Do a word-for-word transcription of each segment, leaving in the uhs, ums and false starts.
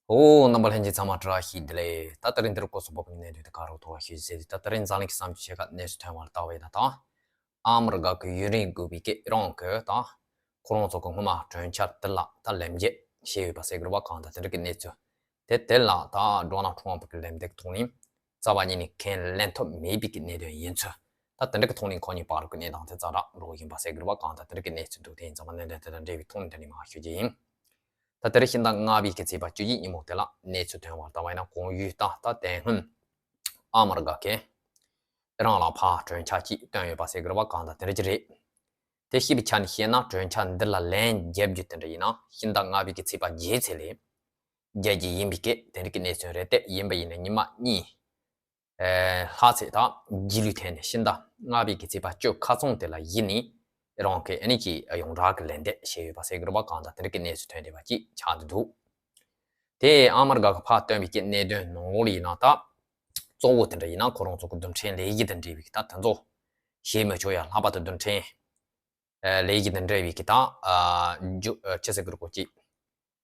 ཨོ། རྣམ་པ་ལྷན་རྒྱས་ཚང་མ་བཀྲ་ཤིས་བདེ་ལེགས། ད་དེ་རིང་འདིར་སྐོར་སོགས་པ་ནས་འདུག་ད་ག་རོགས་ཐོག་ལ་ཤེས་ཟེར་ཏེ། ད་དེ་རིང་འཛམ་གླིང་གི་བསམ་སྤྱོད་ཆེ་ཁག་གནས་ཚུལ་ཐོན་པར་ལྟ་བས་ན། ད་ཨ་མི་རི་ཀ་གི་ཡུན་རིང་དགོས་པའི་སྐད་རང་གི་ད་ཁོ་རང་ཚོ་གི་སྔོན་མ་གྲོས་འཆར་དེ་ལ་ད་ལན་འཇལ་བྱས་ཡོད་པ་ཟེར་དགོས་རེད་པ། གང་ལྟར་དེ་འདྲ་གི་གནས་ཚུལ་དེ། དེ་ལ་ད་ཌོ་ནལ་ཊམ་གི་ལན་འདེབས་ཐོག་ནས་རྩ་བ་ཉིད་ནས་ཁས་ལེན་ཐབས་མེད་པའི་གི་གནད་དོན་ཡིན་ཚུལ། ད་དེ་འདྲ་གི་ཐོག་ནས་ཁོ་གཉིས་བར་གི་གནས་སྟངས་དེ་ཙམ་ར་འགྲོ་བཞིན་པ་ཟེར་དགོས་རེད་པ། གང་ལྟར་དེ་འདྲ་གི་གནས་ཚུལ་འདུག་དེ་ཡིན་ཙང་མ་གནད་དོན་དེ་དང་འབྲེལ་བའི་ཐོག་ནས་དེ་འདྲ་ནས་མར་ཞུ་རྒྱུ་ཡིན། ད་དེ་རིང་ཕྱི་ཟླ་ལྔ་པའི་གི་ཚེས་པ་བཅུ་གཅིག་ཉིན་མོ་དེ་ལ་གནས་ཚུལ་ཐོན་པར་ལྟ་བ་ཡིན་ན། གོང་ཡུལ་ད་ལྟ་དེ་སྔོན་ཨ་མི་རི་ཀ་གིས་ཨི་རན་ལ་ཕར་གྲོས་འཆར་ཅིག་བཏོན་ཡོད་པ་ཟེར་དགོས་རེད་པ། གང་ལྟར་དེ་འདྲ་ཅིག་རེད། དེ་ཤེས་པའི་ཆ་ནས་བཤད་ན། གྲོས་འཆར་འདི་ལ་ལན་བརྒྱབ་རྒྱུ་དེ་འདྲ་ཡིན་ན་ཕྱི་ཟླ་ལྔ་པའི་གི་ཚེས་པ་བརྒྱད་ཚེས་ལ་རྒྱག་རྒྱུ་ཡིན་པའི་སྐད་དེ་འདྲ་གི་གནས་ཚུལ་རེད། དེ་ཡིན་པ་ཡིན་ན་ཉི་མ་གཉིས་ལྷག་ཚེ་ད་རྗེས་ལུས་ཐོན་ནས་ཕྱི་ཟླ་ལྔ་པའི་གི་ཚེས་པ་བཅུ་ཁ་སང་དེ་ལ་ཡིན་ནས་ཨི་རན་གྱིས་ཨ་ནི་ཅིག་ཡོངས་གྲགས་ཀྱི་ལན་འདེབས་བྱས་ཡོད་པ་ཟེར་གྱི་རེད་པ། གང་ལྟར་དེ་འདྲ་གི་གནས་ཚུལ་ཐོན་བསྡད་པ་ཅིག་ཆགས་བསྡད་འདུག་དེ་ཨ་མི་རི་ཀ་གི་ཕར་བཏོན་པའི་གི་གནད་དོན་ནང་ལོགས་ལ་ཡིན་ན། ད་གཙོ་བོ་དེ་འདྲ་ཡིན་ན་ཁོ་རང་ཚོ་གི་རྡུལ་ཕྲན་ལས་གཞི་དང་འབྲེལ་བའི་གི་ད་དེ་ཚོ་བྱེད་མི་ཆོག་ཡ། ལྷག་པར་དུ་རྡུལ་ཕྲན་ཨ་ལས་གཞི་དང་འབྲེལ་བའི་གི་ད་ཨ་རྒྱུ་ཨ་ཆི་ཟེར་དགོས་རེད་གོ་ཅིག་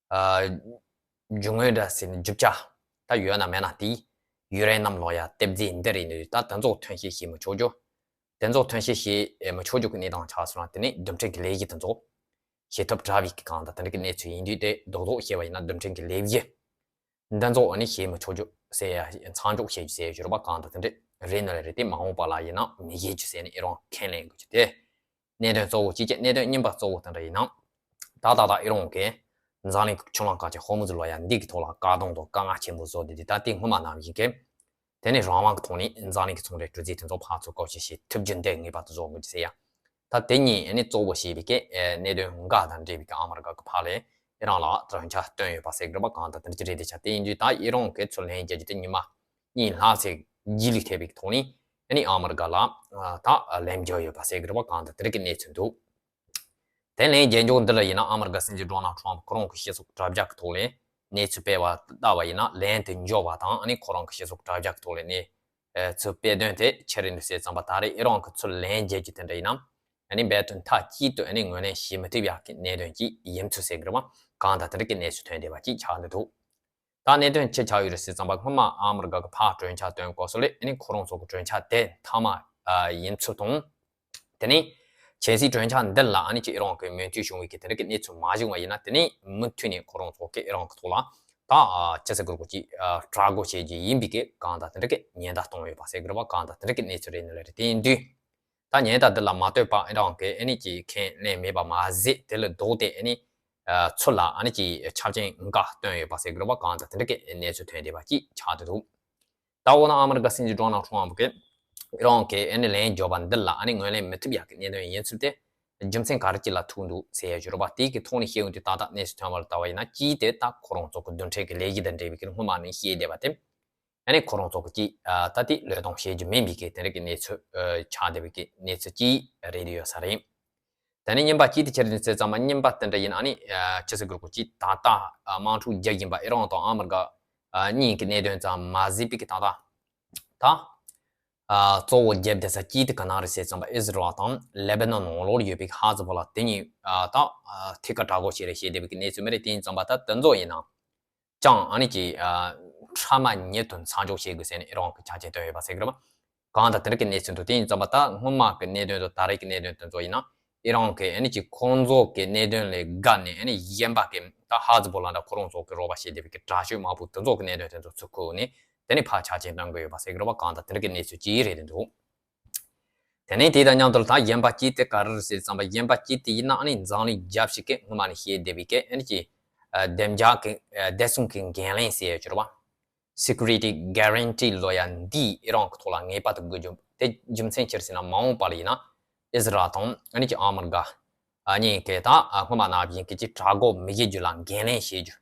ཨ་རྒྱུ་དངོས་འདྲ་ཟེར་ནས་རྒྱུ་ཆ་ད་ཡོད་ན་མེད་ན་དེ། ཡུ་རེ་ནམ་ལོག་ཡ་ལྟེབ་རྫས་འདི་རེད་ནས། ད་དེ་ཚོ་ཐོན་སྐྱེད་བྱེད་མི་ཆོག་རྒྱུ། དེ་ཚོ་ཐོན་སྐྱེད་བྱེད་མི་ཆོག་རྒྱུ་གི་གནས་སྟངས་ཆགས་སོང་ན། དེ་ནས་རྡུལ་ཕྲན་གྱི་ལས་གཞི་དེ་ཚོ་བྱེད་ཐབས་བྲལ་བའི་གི་གང་ལྟར་དེ་འདྲ་གི་གནས་ཚུལ་ཡིན་དུས། དེ་རྡོག་རྡོག་བཤད་པ་ཡིན་ན་རྡུལ་ཕྲན་གྱི་ལས་གཞི་འདི་ཚོ་ཨ་ནི་བྱེད་མི་ཆོག་རྒྱུ་ཟེར་ཡ། མཚམས་འཇོག་བྱེད་རྒྱུ་ཟེར་ཡ་ཞུ་རེད་པ། གང་ལྟར་དེ་འདྲ་རེད་ནི་རེད། དེ་མ་འོངས་པ་ལ་ཡིན་ན་མི་བྱེད་རྒྱུ་ཟེར་ནས་ཨི་རན་ཁས་ལེན་དགོས་རྒྱུ་དེ་གནད་དོན་གཙོ་བོ་གཅིག་བྱས། གནད་དོན་གཉིས་པ་གཙོ་བོ་དེ་འདྲ་ཡིན་ན། ད་ད་ད་ཨི་རན་གྱིས་འཛམ་གླིང་གི་ཆུ་ལམ་གང་ཅི་ཧོར་མུ་ཛི་ལོག་ཡ་འདི་གི་ཐོག་ལ་བཀག་སྡོམ་དང་བཀག་མངགས་ཆེན་པོ་བཟོ་བསྡད་དེ། ད་དེ་སྔོན་མ་ནང་བཞིན་གྱི་དེ་ནས་རང་དབང་གི་ཐོག་ནས་འཛམ་གླིང་གི་ཚོང་འབྲེལ་གྲུ་གཟིངས་དེ་ཚོ་ཕར་ཚུར་བཀོལ་སྤྱོད་བྱེད་ཐུབ་རྒྱུ་འདི་ངེས་པར་དུ་བཟོ་དགོས་རྒྱུ་ཟེར་ཡ། ད་དེ་གཉིས་ཨ་ནི་གཙོ་བོ་བྱས་པའི་གི་ཨེ་གནད་དོན་འགའ་དང་འབྲེལ་བའི་གི་ཨ་མི་རི་ཀ་གི་ཕར་ལ་ཨི་རན་ལ་གྲོས་འཆར་བཏོན་ཡོད་པ་ཟེར་གི་རེད་པ། གང་ལྟར་དེ་འདྲ་ཅིག་རེད་ཤག་དེ་ཡིན་དུས་ད་ཨི་རན་གྱིས་ཚུར་ལན་རྒྱག་རྒྱུ་དེ་ཉི་མ་གཉིས་ལྷག་ཙམ་རྗེས་ལུས་ཐེབས་པའི་གི་ཐོག་ནས་ཨ་ནི་ཨ་མི་རི་ཀ་ལ་ཨ་ད་ལན་རྒྱག་ཡོད་པ་ཟེར་གི་རེད་པ། གང་ལྟར་དེ་འདྲ་གི་གནས་ཚུལ་འདུག་དེ་ལན་རྒྱག་འཇོག་འདི་ལ་ཡིན་ན་ཨ་མི་རི་ཀ་སྲིད་འཛིན་ཌོ་ནལ་ཊམ་ཁོ་རང་གི་སྤྱི་ཚོགས་དྲ་རྒྱ་གི་ཐོག་ལ་གནས་ཚུལ་སྤེལ་བ་ལྟ་བ་ཡིན་ན། ལན་དེ་འཇོག་པ་དང་ཨ་ནི་ཁོ་རང་གི་སྤྱི་ཚོགས་དྲ་རྒྱ་གི་ཐོག་ལ་གནས་ཚུལ་སྤེལ་དོན་དེ་ཆི་རེད་འདུག་ཟེར་ཙམ་པ། ད་རེས་ཨི་རན་གྱིས་ཚུར་ལན་རྒྱག་རྒྱུ་དེ་འདྲ་ཡིན་ན་ཨ་ནི་རྦད་དེ་མཐའ་གཅིག་ཏུ་ཨ་ནི་ངོས་ལེན་བྱེད་མི་ཐུབ་ཡག་གི་གནད་དོན་ཅིག་ཡིན་ཚུལ་ཟེར་གི་རེད་པ། གང་ལྟར་དེ་འདྲ་གི་གནས་ཚུལ་ཐོན་བསྡད་པ་ཅིག་ཆགས་བསྡད་འདུག་ད་གནད་དོན་ཅི་ཆགས་ཡོད་རེད་ཟེར་ཙམ་པ། སྔོན་མ་ཨ་མི་རི་ཀ་གི་ཕར་གྲོས་འཆར་བཏོན་སྐབས་སུ་ལ་ཨ་ནི་ཁོ་རང་ཚོ་གི་གྲོས་འཆར་དེ་མཐའ་མ་ཨ་ཡིན་ཚུལ་དང་། དེ་ནས་ཁྱེད་ཚོའི་གྲོས་འཆར་འདི་ལ་ཨ་ནི་ཅིག་ཨི་རན་གྱི་མོས་མཐུན་བྱུང་བའི་གི་དེ་འདྲ་གི་གནས་ཚུལ་མ་བྱུང་བ་ཡིན་ན། དེ་ནས་མུ་མཐུད་ནས་ཁོ་རང་ཚོ་གི་ཨི་རན་གྱི་ཐོག་ལ་ད་ཨ་ཅི་ཟེར་དགོས་རེད་གོ་ཅིག་ཨ་དྲག་རྒོལ་བྱེད་རྒྱུ་ཡིན་པའི་གི་གང་ལྟར་དེ་འདྲ་གི་ཉེན་བརྡ་གཏོང་ཡོད་པ་ཟེར་གི་རེད་པ། གང་ལྟར་དེ་འདྲ་གི་གནས་ཚུལ་རེད་ནི་ལ་རེད། དེ་ཡིན་དུས་ད་ཉེན་བརྡ་འདི་ལ་མ་ལྟོས་པར་ཨི་རན་གྱིས་ཨ་ནི་ཅིག་ཁས་ལེན་མེད་པ་མ་ཟད། དེ་ལས་ལྡོག་སྟེ་ཨ་ནི་ཨ་ཚུར་ལ་ཨ་ནི་ཅིག་ཆ་རྐྱེན་འགའ་བཏོན་ཡོད་པ་ཟེར་གི་རེད་པ། གང་ལྟར་དེ་འདྲ་གི་གནས་ཚུལ་ཐོན་བསྡད་པ་ཅིག་ཆགས་བསྡད་འདུག་ད་འོ་ན་ཨ་མི་རི་ཀ་སྲིད་འཛིན་ཌོ་ནལ་ཊམ་གྱིས་ཨི་རན་གྱིས་ཨ་ནི་ལན་བརྒྱབ་པ་འདི་ལ་ཨ་ནི་ངོས་ལེན་མི་ཐུབ་ཡག་གི་གནད་དོན་ཡིན་ཚུལ་དེ་རྒྱུ་མཚན་ག་རེ་ཅིག་ལ་ཐུག་འདུག་ཟེར་ཡ་ཞུ་རོགས་པ། དེ་གི་ཐོག་ནས་བཤད་ཡོང་དུས་ད་ལྟ་གནས་ཚུལ་ཐོན་པ་ལ་ལྟ་བ་ཡིན་ན། གཅིག་དེ་ད་ཁོ་རང་ཚོ་གི་རྡུལ་ཕྲན་གྱི་ལས་གཞི་དང་འབྲེལ་བའི་གི་སྔོན་མ་ནས་བཤད་བསྡད་པ་དེ་ཨ་ནི་ཁོ་རང་ཚོ་གི་ཅིག་ཨ་ད་དེ་བློས་གཏོང་བྱེད་རྒྱུ་མིན་པའི་གི་དེ་འདྲ་གི་གནས་ཚུལ་ཨ་ཆགས་བསྡད་པའི་གི་གནས་ཚུལ་ཅིག་རེད་ཡོད་ས་རེད། དེ་ནས་གཉིས་པ་གཅིག་དེ་ཆི་རེད་ཟེར་ཙམ་པ། གཉིས་པ་དེ་འདྲ་ཡིན་ན་ཨ་ནི་ཨ་ཅི་ཟེར་དགོས་རེད་གོ་ཅིག་ད་ལྟ་ཨ་དམག་འཁྲུག་རྒྱག་བཞིན་པ་ཨི་རན་དང་ཨ་མི་རི་ཀ་ཨ་གཉིས་ཀྱི་གནད་དོན་ཙམ་མ་ཟད་པའི་གི་ད་ལྟ་ད་ཨ་གཙོ་བོ་རྒྱབ་བསྡད་ས་གཅིག་དེ་ག་ན་རེད་ཟེར་ཙམ་པ། ཨི་ཟི་རལ་དང་ལེ་བྷ་ནོན་ནང་ལོགས་ཡོད་པའི་ཧ་ཛི་བྷོ་ལ་དེ་གཉིས་ཨ་ད་ཨ་ཐད་ཀར་དྲག་རྒོལ་བྱས་རེད་ཞེས་བསྡད་པའི་གི་གནས་ཚུལ་མི་རེད། དེ་ཡིན་ཙམ་པ་ད་དེ་ཚོ་ཡིན་ན་ཅང་ཨ་ནི་ཅིག་ཨ་ཕྲ་མ་ཉིད་དུ་མཚམས་འཇོག་བྱེད་དགོས་ཟེར་ནས་ཨི་རན་གྱིས་ཆ་རྐྱེན་བཏོན་ཡོད་པ་ཟེར་གི་རེད་པ། གང་ལྟར་དེ་འདྲ་གི་གནས་ཚུལ་འདུག་དེ་ཡིན་ཙམ་པ་ད་སྔོན་མ་གི་གནད་དོན་དང་ད་རེས་ཀྱི་གནད་དོན་དེ་ཚོ་ཡིན་ན་ཨི་རན་གྱིས་ཨ་ནི་ཅིག་ཁོང་ཚོ་གི་གནད་དོན་ལས་བརྒལ་ནས་ཨ་ནི་གཞན་པ་གི་ད་ཧ་ཛི་བྷོ་ལ་འདྲ་ཁོ་རང་ཚོ་གི་རོགས་པ་བྱེད་བསྡད་པའི་གི་དྲག་ཤོས་དམག་དཔུང་དེ་ཚོ་གི་གནད་དོན་དེ་ཚོ་ཚུར་ཁུར་ནས་དེ་ནས་ཕར་ཆ་རྐྱེན་གནང་གི་ཡོད་པ་ཟེར་གི་རེད་པ། གང་ལྟར་དེ་འདྲ་གི་གནས་ཚུལ་ཅིག་རེད་འདུག་དེ་ནས་དེ་དང་མཉམ་དུ་ད་གཞན་པ་གཅིག་དེ་ག་རེ་རེད་ཟེར་ཙམ་པ། གཞན་པ་གཅིག་དེ་ཡིན་ན་ཨ་ནི་འཛམ་གླིང་རྒྱལ་སྤྱི་གི་སྔོན་མ་ནས་བཤད་བསྡད་པའི་གི་ཨ་ནི་ཅིག་ཨ་བདེ་འཇགས་ཀྱི་ཨ་བདེ་སྲུང་གི་འགན་ལེན་ཟེར་ཡ་ཅིག་རེད་པ། Security Guarantee ལབ་ཡ་འདི་ཨི་རན་གྱི་ཐོག་ལ་ངེས་པར་དུ་དགོས་རྒྱུ་དེ་རྒྱུ་མཚན་ཅི་རེད་ཟེར་ན། མ་འོངས་པ་ལ་ཡིན་ན་ཨི་ཟི་རལ་དང་ཨ་ནི་ཅིག་ཨ་མི་རི་ཀ་ཨ་གཉིས་ཀས་ད་ཨ་སྔོན་མ་ནང་བཞིན་གྱི་ཅིག་དྲག་རྒོལ་མི་བྱེད་རྒྱུ་ལ་འགན་ལེན་བྱེད་རྒྱུ་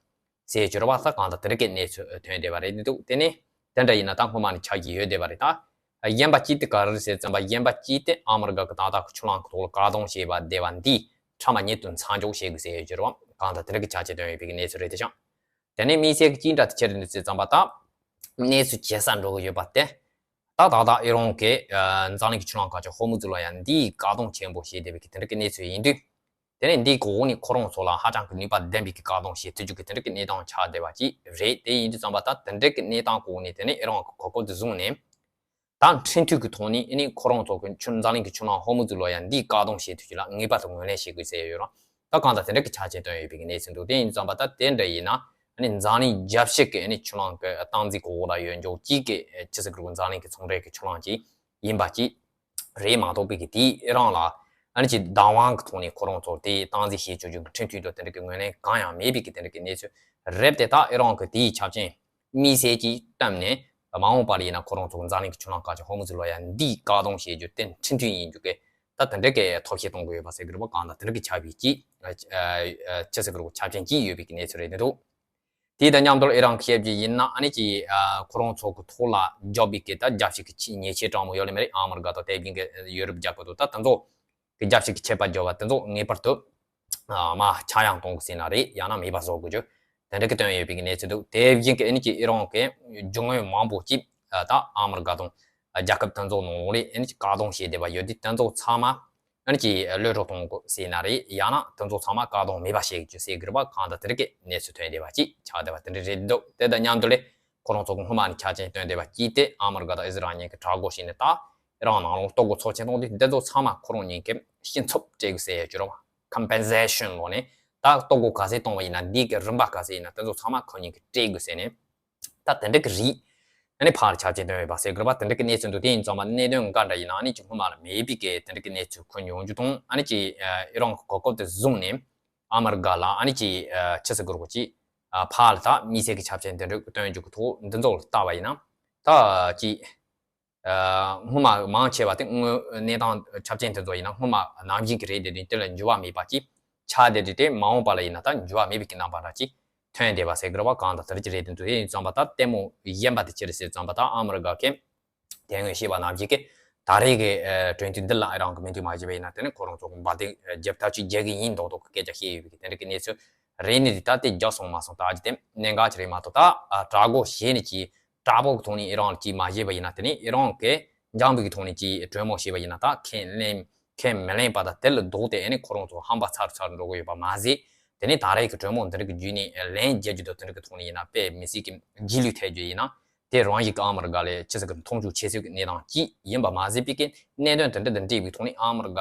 ཟེར་ཡ་ཅིག་རེད་པ། ད་གང་ལྟར་དེ་འདྲ་གི་གནས་ཚུལ་ཐོན་བསྡད་པ་རེད་འདུག་དེ་ནས་དེ་འདྲ་ཡིན་ན་ད་སྔོན་མ་ནས་ཆགས་ཀྱི་ཡོད་བསྡད་པ་རེད། ད་གཞན་པ་གཅིག་དེ་ག་རེ་རེད་ཟེར་ཙམ་པ། གཞན་པ་གཅིག་དེ་ཨ་མི་རི་ཀ་གི་ད་ལྟ་གི་ཆུ་ལམ་གི་ཐོག་ལ་བཀག་སྡོམ་བྱས་པ་བསྡད་པ་འདི་ཕྲ་མ་ཉིད་དུ་མཚམས་འཇོག་བྱེད་དགོས་ཟེར་ཡོད་ཀྱི་རེད་པ། གང་ལྟར་དེ་འདྲ་གི་ཆ་རྐྱེན་བཏོན་ཡོད་པའི་གནས་ཚུལ་རེད་དེ་ཤག་དེ་ནས་དམིགས་བསལ་གྱི་གཅིག་འདྲ་དེ་ཆི་རེད་འདུག་ཟེར་ཙམ་པ། ད་གནས་ཚུལ་ཇེ་སྲ་འགྲོ་གི་ཡོད་པ་དེ་ད་ད་ལྟ་ཨི་རན་གྱིས་ཨ་འཛམ་གླིང་གི་ཆུ་ལམ་གང་ཅི་ཧོར་མུ་ཛི་ལབ་ཡ་འདི་བཀག་སྡོམ་ཆེན་པོ་བྱས་བསྡད་པའི་གི་དེ་འདྲ་གི་གནས་ཚུལ་ཡིན་དུས། དེ་ནས་འདིའི་གོ་གོ་ནས་ཁོ་རང་ཚོ་ལ་ཧ་ཅང་གི་ནུས་པ་ལྡན་པའི་གི་བཀག་སྡོམ་བྱེད་ཐུབ་རྒྱུ་གི་དེ་འདྲ་གི་གནས་སྟངས་ཆགས་བསྡད་པ་ཅིག་རེད། དེ་ཡིན་དུས་ཙམ་པ་ད་དེ་འདྲ་གི་གནས་སྟངས་གོ་གོ་ནས་དེ་ནས་ཨི་རན་གི་གོ་སྐབས་དེ་བཟུང་ནས། ད་འཕྲིན་ཐུང་གི་ཐོག་ནས་ཨ་ནི་ཁོ་རང་ཚོ་གི་ཆུ་འཛམ་གླིང་གི་ཆུ་ནང་ཧོར་མུ་ཛི་ལོ་ཡ་འདིའི་བཀག་སྡོམ་བྱེད་ཐུབ་རྒྱུ་ལ་ངེས་པར་དུ་ངོས་ལེན་བྱེད་དགོས་ཟེར་ཡོད་རེད། ད་གང་ལྟར་དེ་འདྲ་གི་ཆ་རྐྱེན་བཏོན་ཡོད་པའི་གནས་ཚུལ་འདུག་དེ་ཡིན་ཙམ་པ་ད་དེ་འདྲ་ཡིན་ན་ཨ་ནི་འཛམ་གླིང་རྒྱལ་སྤྱི་གི་ཨ་ནི་ཆུ་ནང་གི་སྟངས་འཛིན་གོ་གོ་ལ་ཡོད་འཇོག་གཅིག་གི་ཆི་ཟེར་གི་རེད། འཛམ་གླིང་གི་ཚོང་འབྲེལ་གི་ཆུ་ནང་གཅིག་ཡིན་པ་གཅིག་རེད་མ་གཏོགས་པའི་གི་དེའི་ཨི་རན་ལ་ཨ་ནི་ཅིག་བདག་དབང་གི་ཐོག་ནས་ཁོ་རང་ཚོ་དེའི་སྟངས་འཛིན་བྱེད་ཆོག་རྒྱུ་གི་འཕྲིན་ཐུང་དང་དེ་འདྲ་གི་ངོས་ལེན་གང་ཡང་མེད་པའི་གི་དེ་འདྲ་གི་གནས་ཚུལ་རེད་དེ། ད་ཨི་རན་གི་དེའི་ཆ་རྐྱེན་དམིགས་བསལ་གྱིས་བཏོན་ནས་མ་འོངས་པ་ལ་ཡིན་ན་ཁོ་རང་ཚོ་འཛམ་གླིང་གི་ཆུ་ནང་ག་ཅིག་ཧོར་མུ་ཛི་ལོ་ཡ་འདིའི་བཀག་སྡོམ་བྱེད་རྒྱུ་དེ་འཕྲིན་ཐུང་ཡིན་རྒྱུ་གི་ད་དེ་འདྲ་གི་ཐབས་ཤེས་གཏོང་དགོས་ཡོད་པ་ཟེར་གི་རེད་པ། གང་ལྟར་དེ་འདྲ་གི་ཆགས་པའི་གཅིག་ཆི་ཟེར་གི་རེད། ཆ་རྐྱེན་གཅིག་ཡོད་པའི་གི་གནས་ཚུལ་རེད་འདུག་དེ་དང་མཉམ་དུ་ཨི་རན་གྱིས་བཤད་རྒྱུ་ཡིན་ན་ཨ་ནི་ཅིག་ཁོ་རང་ཚོ་གི་ཐོག་ལ་རྒྱག་པའི་གི་ད་རྒྱབ་བཤིག་གི་ཉེས་ཆད་དྲང་མོ་ཡོད་ལེ་མ་རེད། ཨ་མི་རི་ཀ་དང་དེ་བཞིན་གི་ཡུ་རོབ་རྒྱལ་ཁབ་དང་ད་དེ་ཚོ་གི་རྒྱབ་བཤིག་གི་ཆད་པ་བརྒྱབ་པ་དེ་ཚོ་ངེས་པར་དུ་མ་ཆག་ཡང་གཏོང་དགོས་ཟེར་ན་རེད། ཡང་ན་མེད་པ་བཟོ་དགོས་རྒྱུ་དེ་འདྲ་གི་བཏོན་ཡོད་པའི་གི་གནས་ཚུལ་འདུག་དེ་བཞིན་གི་ཨ་ནི་ཅིག་ཨི་རན་གི་རྒྱུ་དངོས་མང་པོ་ཅིག་ད་ཨ་མི་རི་ཀ་དང་རྒྱལ་ཁབ་དེ་ཚོ་ནང་ལ་ཨ་ནི་ཅིག་བཀག་སྡོམ་བྱས་བསྡད་པ་ཡོད་དུས་དེ་ཚོ་ཚང་མ་ཨ་ནི་ཅིག་གློད་གྲོལ་གཏོང་དགོས་ཟེར་ན་རེད། ཡང་ན་དེ་ཚོ་ཚང་མ་བཀག་སྡོམ་མེད་པ་བྱེད་རྒྱུ་ཟེར་གི་རེད་པ། གང་ལྟར་དེ་འདྲ་གི་གནས་ཚུལ་ཐོན་བསྡད་པ་ཅིག་ཆགས་བསྡད་པ་དེ་འདྲ་རེད་འདུག་དེ་དང་མཉམ་དུ་ལས་ཁོ་རང་ཚོ་གི་སྔོན་མ་ནས་ཆ་རྐྱེན་བཏོན་བསྡད་པ་ཅིག་དེ་ཨ་མི་རི་ཀ་དང་ཨི་ཟི་རལ་གཉིས་ཀྱིས་དྲག་རྒོལ་བྱས་ནས་ད་ཨི་རན་ནང་ལ་ལྟོ་གོས་ཚོགས་ཆེན་གཏོང་དུས་འདི་ཚོ་ཚང་མ་ཁོ་རང་གཉིས་ཀྱིས་ཕྱིར་ཚབ་སྤྲད་དགོས་ཟེར་ཡ་ཅིག་རེད་པ། ཁོམ་པན་སེ་ཤན་ལོ་ནས་ད་ལྟོ་གོས་ག་ཚད་གཏོང་བ་ཡིན་ན་འདི་གི་རིན་པ་ག་ཚད་ཡིན་ན་དེ་ཚོ་ཚང་མ་ཁོ་གཉིས་ཀྱིས་སྤྲད་དགོས་ཟེར་ནས། ད་དེ་འདྲ་གི་རིགས་ཨ་ནི་ཕར་ཆ་རྐྱེན་བཏོན་ཡོད་པ་ཟེར་དགོས་པ་དེ་འདྲ་གི་གནས་ཚུལ་འདུག་དེ་ཡིན་ཙང་མ་གནད་དོན་འགའ་འདྲ་ཡིན་ན་ཨ་ནི་ཅིག་སྔོན་མ་ལ་མེད་པའི་གི་དེ་འདྲ་གི་གནས་ཚུལ་གོ་མྱོང་རྒྱུ་དང་ཨ་ནི་ཅིག་ཨི་རན་གི་གོ་སྐབས་དེ་བཟུང་ནས་ཨ་མི་རི་ཀ་ལ་ཨ་ནི་ཅིག་ཆི་ཟེར་དགོས་རེད། ཅིག་ཕར་ལ་ད་དམིགས་བསལ་གི་ཆ་རྐྱེན་དེ་འདྲ་བཏོན་རྒྱུ་གི་ཐོག་འདི་ཚོ་ལ་ལྟ་བ་ཡིན་ན་ད་ཅིག་སྔོན་མ་མང་ཆེ་བ་དེ་དངོས་གནས་སྟངས་ཆ་རྐྱེན་དེ་ཚོ་ཡིན་ན་སྔོན་མ་ནང་བཞིན་གྱི་རེད། དེ་དུས་དེ་ལ་འགྱུར་བ་མེད་པ་ཅིག་ཆགས་བསྡད་དུས་དེ་མ་འོངས་པ་ལ་ཡིན་ན་ད་འགྱུར་བ་མེད་པའི་གི་རྣམ་པ་འདྲ་ཅིག་ཐོན་བསྡད་པ་ཟེར་གི་རེད་པ། གང་ལྟར་དེ་འདྲ་ཅིག་རེད་དེ་འདུག་དེ་ཡིན་ཙང་པ་ད་ལྟད་མོ་གཞན་པ་དེ་ཅི་རེད་ཟེར་ཙང་པ་ད་ཨ་མི་རི་ཀ་གིས་དེ་སྔོན་བཤད་པ་ནང་བཞིན་གྱི་ད་རེས་ཀྱི་གྲོས་མཐུན་འདི་ལ་ཨི་རན་གྱིས་མོས་མཐུན་མ་བྱས་པ་ཡིན་ན་དེ་ནི་ཁོ་རང་ཚོ་གི་འབར་མདེལ་རྒྱབ་ཐག་གཅོད་རྒྱག་གི་ཡིན་མདོག་མདོག་གི་སྐད་ཆ་བཤད་ཡོད་པའི་གི་དེ་འདྲ་གི་གནས་ཚུལ་རེད། ནི་དེ་ད་དེ་རྒྱབ་སོང་མ་སོང་ད་ཨ་ཅི་དེ་གནད་འགག་ཅིག་རེད་མ་གཏོགས་ད་དྲག་རྒོལ་བྱས་ནས་ཀྱི་དྲག་པོ་གི་ཐོག་ནས་ཨི་རན་ལ་ཅིག་མ་བྱས་པ་ཡིན་ན་དེ་ནི་ཨི་རན་གྱིས་འཇམ་པོ་གི་ཐོག་ནས་ཅིག་གྲོས་མོལ་བྱས་པ་ཡིན་ན་ད་ཁས་ལེན་ཁས་མི་ལེན་པ་དང་དེ་ལ་ལྡོག་སྟེ་ཨ་ནི་ཁོ་རང་ཚོ་ཧམ་པ་ཚ་རུ་ཚ་རུ་འགྲོ་གི་ཡོད་པ་མ་ཟད། དེ་ནས་ད་རེས་ཀྱི་གྲོས་མོལ་འདི་རིགས་ཀྱི་བརྒྱུད་ནས་ལན་རྒྱག་རྒྱུ་དང་དེ་འདྲ་གི་ཐོག་ནས་ཡིན་ན་དཔེ་མི་སྲིད་ཀྱི་རྗེས་ལུས་ཐེབས་རྒྱུ་ཡིན་ན་དེ་རང་བཞིན་གྱི་ཨ་མི་རི་ཀ་ལ་ཅི་ཟེར་གི་མཐོང་ཆུང་བྱེད་སྲོལ་གྱི་གནས་སྟངས་ཅིག་ཡིན་པ་མ་ཟད་པའི་གི་གནད་དོན་དེ་འདྲ་དང་འབྲེལ་བའི་ཐོག་ནས་ཨ་མི་རི་ཀ་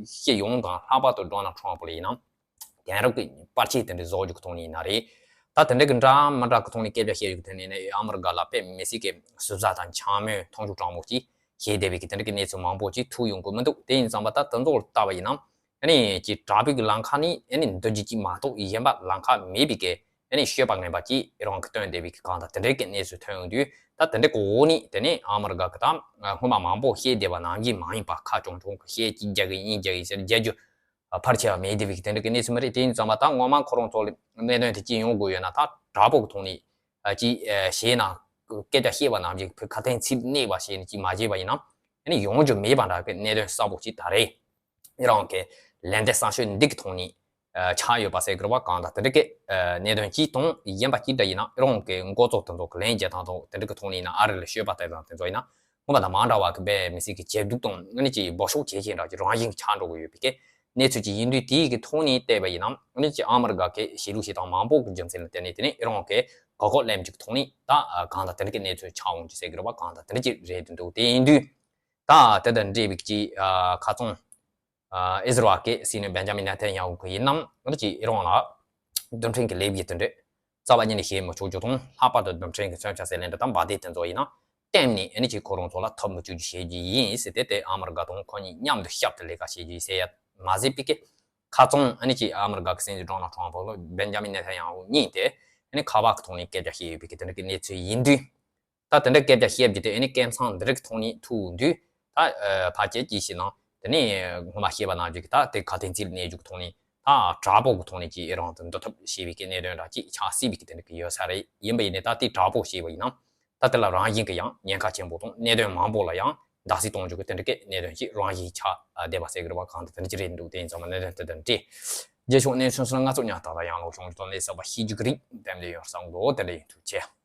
སྤྱི་ཡོངས་དང་ལྷག་པར་དུ་ཌོ་ནལ་ཊམ་ཕུ་ལ་ཡིན་ན་དེང་རབས་ཀྱི་པར་ཆས་དེ་འདྲ་བཟོ་རྒྱུ་གི་ཐོག་ནས་ཡིན་ན་རེད། ད་དེ་འདྲ་གི་འདྲ་མི་འདྲ་གི་ཐོག་ནས་སྐད་ཆ་བཤད་རྒྱུ་གི་ཐོག་ནས་ཨ་མི་རི་ཀ་ལ་དཔེ་མི་སྲིད་ཀྱི་ཟུར་ཟ་དང་འཕྱ་སྨོད་མཐོང་ཆུང་དྲང་མོ་ཅིག་བྱས་བསྡད་པའི་གི་དེ་འདྲ་གི་གནས་ཚུལ་མང་པོ་ཅིག་ཐུག་ཡོང་གི་མི་འདུག་དེ་ཡིན་ཙང་པ་ད་དེ་ཚོ་ལ་ལྟ་བ་ཡིན་ན། ཨ་ནི་ཅིག་དྲག་པོའི་གི་ལམ་ཁ་ནི་ཨ་ནི་འདུ་རྒྱུ་ཅིག་མ་གཏོགས་གཞན་པ་ལམ་ཁ་མེད་པའི་གི་ཨ་ནི་སྤྱོད་པ་ངན་པ་ཅིག་ཨི་རན་གྱིས་སྟོན་བསྡད་པའི་གི་གང་ལྟར་དེ་འདྲའི་གི་གནས་ཚུལ་ཐོན་ཡོང་དུས་ད་དེ་འདྲའི་གི་འོག་ནས་དེ་ནས་ཨ་མི་རི་ཀ་གི་ད་སྔོན་མ་མང་པོ་བཤད་བསྡད་པ་ནང་བཞིན་མ་ཡིན་པ་ཁ་ཆུང་ཆུང་གི་བཤད་ཅིག་རྒྱག་གི་ཡིན་རྒྱག་གི་ཟེར་རྒྱག་རྒྱུ་ཕལ་ཆེ་བ་མེད་བསྡད་པའི་གི་དེ་འདྲའི་གི་གནས་ཚུལ་མ་རེད། དེ་ཡིན་ཙང་མ་ད་སྔོན་མ་ཁོ་རང་ཚོ་ལ་གནད་དོན་དེ་ཅི་ཡོང་དགོས་ཡོད་ན་ད་དྲག་པོ་གི་ཐོག་ནས་ཅིག་བྱས་ན་སྐད་ཆ་བཤད་པ་ནང་བཞིན་ཁ་དན་ཚིག་གནས་པ་བྱས་ནས་ཅིག་མ་བྱས་པ་ཡིན་ན་ཨ་ནི་ཡོང་རྒྱུ་མེད་པ་འདྲ་གི་གནད་དོན་གསལ་པོ་ཅིག་ད་རེད། ཨི་རན་གྱི་ལན་འདེབས་གསང་ཤོས་འདི་གི་ཐོག་ནས་ཆགས་ཡོད་པ་ཟེར་གི་རེད་པ། གང་ལྟར་དེ་འདྲ་གི་གནད་དོན་གཅིག་དང་གཞན་པ་གཅིག་འདྲ་ཡིན་ན་ཨི་རན་གྱི་འགོ་གཙོ་དེ་ཚོ་གི་ལན་རྒྱག་སྟངས་དང་དེ་འདྲ་གི་ཐོག་ནས་ཡིན་ན་ཨ་རི་ལ་སྤྱོད་པ་དེ་དང་དེ་ཚོ་ཡིན་ན་སྔོན་མ་དང་མ་འདྲ་བ་གི་དཔེ་མི་སྲིད་ཀྱི་ཇེ་སྡུག་དང་ཨ་ནི་ཅིག་འབོ་ཤོག་ཇེ་ཆེ་འདྲ་ཅིག་རང་བཞིན་ཆགས་འགྲོ་གི་ཡོད་པའི་གི་གནས་ཚུལ་ཅིག་ཡིན་དུས་དེའི་གི་ཐོག་ནས་བལྟས་པ་ཡིན་ན་ཨ་ནི་ཅིག་ཨ་མི་རི་ཀ་གི་བྱེད་ལུགས་བྱེད་སྟངས་མང་པོ་གི་རྒྱུ་མཚན་ལ་བརྟེན་ནས་དེ་ནས་ཨི་རན་གྱི་གོ་སྐབས་ལེན་རྒྱུ་གི་ཐོག་ནས་ད་གང་ལྟར་དེ་འདྲ་གི་གནས་ཚུལ་ཆགས་འོང་རྒྱུ་ཟེར་གི་རེད་པ། གང་ལྟར་དེ་འདྲ་ཅིག་རེད་འདུག་དེ་ཡིན་དུས། ད་དེ་དང་འབྲེལ་བའི་ཅིག་ཨ་ཁ་སང་ཨ་ཨི་ཟི་རལ་གྱི་སྲིད་བློན་བེན་ཇ་མིན་ནེ་ཐན་ཡ་ཧུ་གིས་ཡིན་ནམ་ཨ་ནི་ཅིག་ཨི་རན་ལ་རྡུལ་ཕྲན་གྱི་ལས་འགུལ་དེ་འདྲ་རྩ་བ་ཉིད་ནས་བྱེད་མི་ཆོག་རྒྱུ་དང་ལྷག་པར་དུ་རྡུལ་ཕྲན་གྱི་མཚོན་ཆ་ཟེར་ལེན་འདྲ་དང་འབར་མདེལ་དེ་ཚོ་ཡིན་ན་གཏན་ནས་ཨ་ནི་ཅིག་ཁོ་རང་ཚོ་ལ་ཐོབ་མི་བཅུག་རྒྱུ་བྱེད་རྒྱུ་ཡིན་ཟེར་ཏེ་དེ་ཨ་མི་རི་ཀ་དང་ཁོ་གཉིས་མཉམ་དུ་ཞབས་ཏུ་ལས་ཀ་བྱེད་རྒྱུ་ཡིན་ཟེར་ཡ་མ་ཟད་པའི་གི་ཁ་སང་ཨ་ནི་ཅིག་ཨ་མི་རི་ཀ་གི་སྲིད་འཛིན་ཌོ་ནལ་ཊམ་ཕུ་ལ་བེན་ཇ་མིན་ནེ་ཐན་ཡ་ཧུ་གཉིས་དེ་ཨ་ནི་ཁ་པར་གི་ཐོག་ནས་སྐད་ཆ་བཤད་ཡོད་པའི་གི་དེ་འདྲ་གི་གནས་ཚུལ་ཡིན་དུས། ད་དེ་འདྲ་སྐད་ཆ་བཤད་རྒྱུ་དེ་ཨ་ནི་སྐད་མཚམས་འདི་རིགས་ཐོག་ནས་ཐུག་དུས་ད་ཕལ་ཆེར་ཅི་ཞིག་ནང་དེ་ནས་སྔོན་མ་བཤད་པ་ནང་བཞིན་གི་ད་དེ་ཁ་དན་ཚིག་གནས་རྒྱུ་གི་ཐོག་ནས་ད་དྲག་པོ་གི་ཐོག་ནས་ཅིག་ཨི་རན་དུ་འདུ་ཐབས་བྱས་པའི་གི་གནད་དོན་འདྲ་ཅིག་ཆགས་སྲིད་པའི་གི་དེ་འདྲ་གི་ཡོད་ས་རེད། ཡིན་པ་ཡིན་ནའི་ད་དེ་དྲག་པོ་བྱས་པ་ཡིན་ན་ད་དེ་ལ་རང་བཞིན་གི་ཡང་ཉེན་ཁ་ཆེན་པོ་དང་གནད་དོན་མང་པོ་ལ་ཡང་བརྡབ་གསིག་གཏོང་རྒྱུ་གི་དེ་འདྲ་གི་གནད་དོན་ཅིག་རང་བཞིན་ཆགས་བསྡད་པ་ཟེར་གི་རེད་པ། གང་དེ་དེ་འདྲ་ཅིག་རེད་འདུག་དེ་ཡིན་ཙང་མ་གནད་དོན་དེ་དང་འབྲེལ་རྗེས་ཕྱོགས་གནས་ཚུལ་སོགས་ང་ཚོ་ཉག་ཏག་ཏག་ཡང་ལོག་བྱུང་རྒྱུ་དང་ལས་བསགས་པ་ཤེས་རྒྱུ་གི་རིགས་དེ་འདྲ་ཡོང་བསམ་གི་འདུག་དེ་འདྲ་ཡིན། ཐུགས་རྗེ་ཆེ།